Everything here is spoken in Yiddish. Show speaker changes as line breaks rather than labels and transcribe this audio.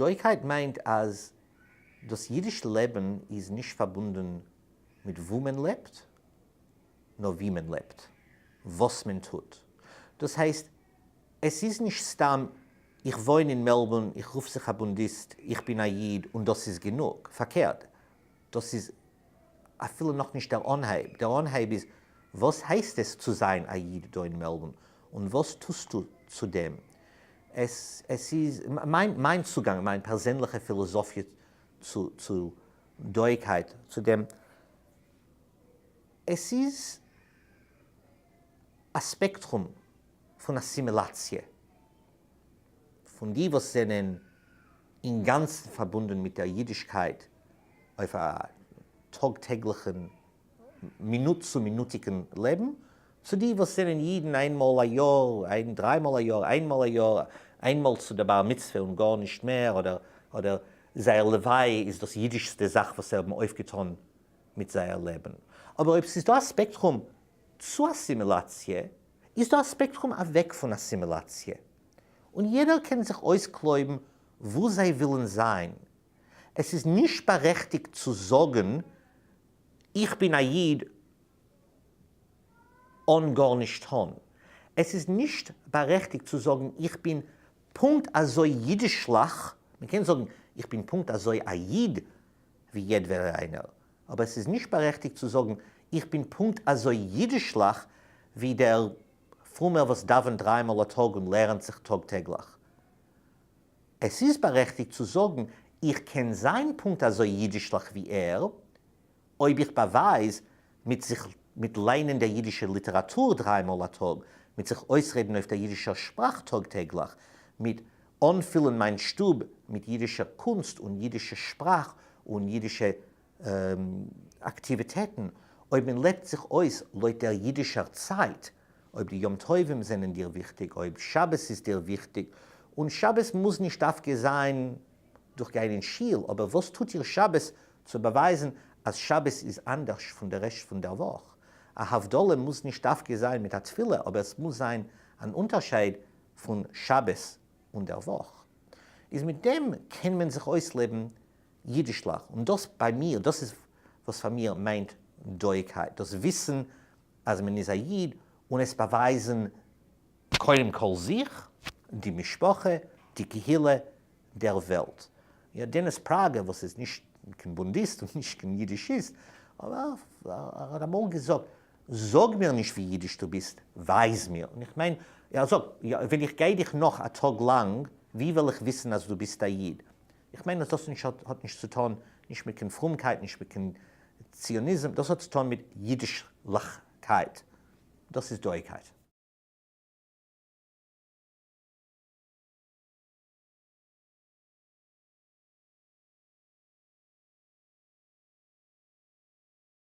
דאיקייט מיינט אז דאס אידיש לעבן איז נישט פארבונדן מיט וואו מען לעבט, נאר ווי מען לעבט, וואס מען טוט. דאס הייסט, עס איז נישט סתם איך וואוין אין מעלבורן, איך רוף זיך א בונדיסט, איך בין א איד און דאס איז גענוג. פארקערט, דאס איז אפילו נאכנישט דער אנהייב. דער אנהייב איז, וואס הייסט עס צו זיין א איד דא אין מעלבורן, און וואס טוסטו צו דעם? עס עס איז מיין מיין צוגאנג, מיין פערזענליכע פילאזאפיע צו צו דאיקייט, צו דעם. עס איז א ספעקטרום פון אסימילאציע, פון די וואס זענען אינגאנצן פארבונדן מיט דער אידישקייט אויף א טאג טעגליכן מינוט צו מינוטיגן לעבן, צו די וואס זענען אידן איין מאל א יאר, איין דריי מאל א יאר, איין מאל א יאר, איין מאל צו דער בר מצוה און גארנישט מער, אדער אדער זייער לווי' איז דאס אידישסטע זאך וואס זיי האבן אויפגעטאן מיט זייער לעבן. אבער אויב ס'איז דא א ספעקטרום צו אסימילאציע, איז דא א ספעקטרום אוועק פון אסימילאציע. און יעדער קען זיך אויסקלויבן וואו זיי ווילן זיין. עס איז נישט בארעכטיגט צו זאגן איך בין א איד אן גארנישט טון. עס איז נישט בארעכטיגט צו זאגן איך בין פונקט אזוי אידישלעך, מען קען זאגן איך בין פונקט אזוי א איד ווי יעדווערער איינער, אבער עס איז נישט בארעכטיגט צו זאגן איך בין פונקט אזוי אידישלעך ווי דער פרומער וואס דאווענט דריי מאל א טאג און לערנט זיך טאג טעגליך. עס איז בארעכטיגט צו זאגן איך קען זיין פונקט אזוי אידישלעך ווי ער, אויב איך באווייז מיט זיך מיט ליינען דער אידישע ליטעראטור דריי מאל א טאג, מיט זיך אויסרעדן אויף דער אידישער שפראך טאג טעגליך, מיט אנפילן מיין שטוב מיט אידישער קונסט און אידישע שפראך און אידישע אקטיוויטעטן, אויב מען לעבט זיך אויס לויט דער אידישער צייט, אויב די יום טובים זענען דיר וויכטיג, אויב שבת איז דיר וויכטיג, און שבת מוז נישט דווקא זיין דורך גיין אין שיל, אבער וואס טוט איר שבת צו באווייזן אז שבת איז אנדערש פון דער רעשט פון דער וואך? א הבדלה מוז נישט דווקא זיין מיט א תפילה, אבער עס מוז זיין אן אונטערשייד פון שבת און דער וואך. איז מיט דעם קען מען זיך אויסלעבן אידישלעך, און דאס ביי מיר, דאס איז וואס פאר מיר מיינט דאיקייט, דאס וויסן אז מען איז א איד און עס באווייזן קודם כל זיך, די משפחה, די קהילה, דער וועלט. יא, דעניס פראגער וואס איז נישט קיין בונדיסט און נישט קיין אידישיסט, אבער ער האט אמאל געזאגט, זאג מיר נישט ווי אידיש דו ביסט, ווייז מיר. און איך מיין, ער זאגט, ווען איך גיי דיך נאך א טאג לאנג, ווי וועל איך וויסן אז דו ביסט א איד? איך מיין אז דאס האט נישט צו טון נישט מיט קיין פרומקייט, נישט מיט קיין ציוניזם, דאס האט צו טון מיט אידישליכקייט. דאס איז דאיקייט.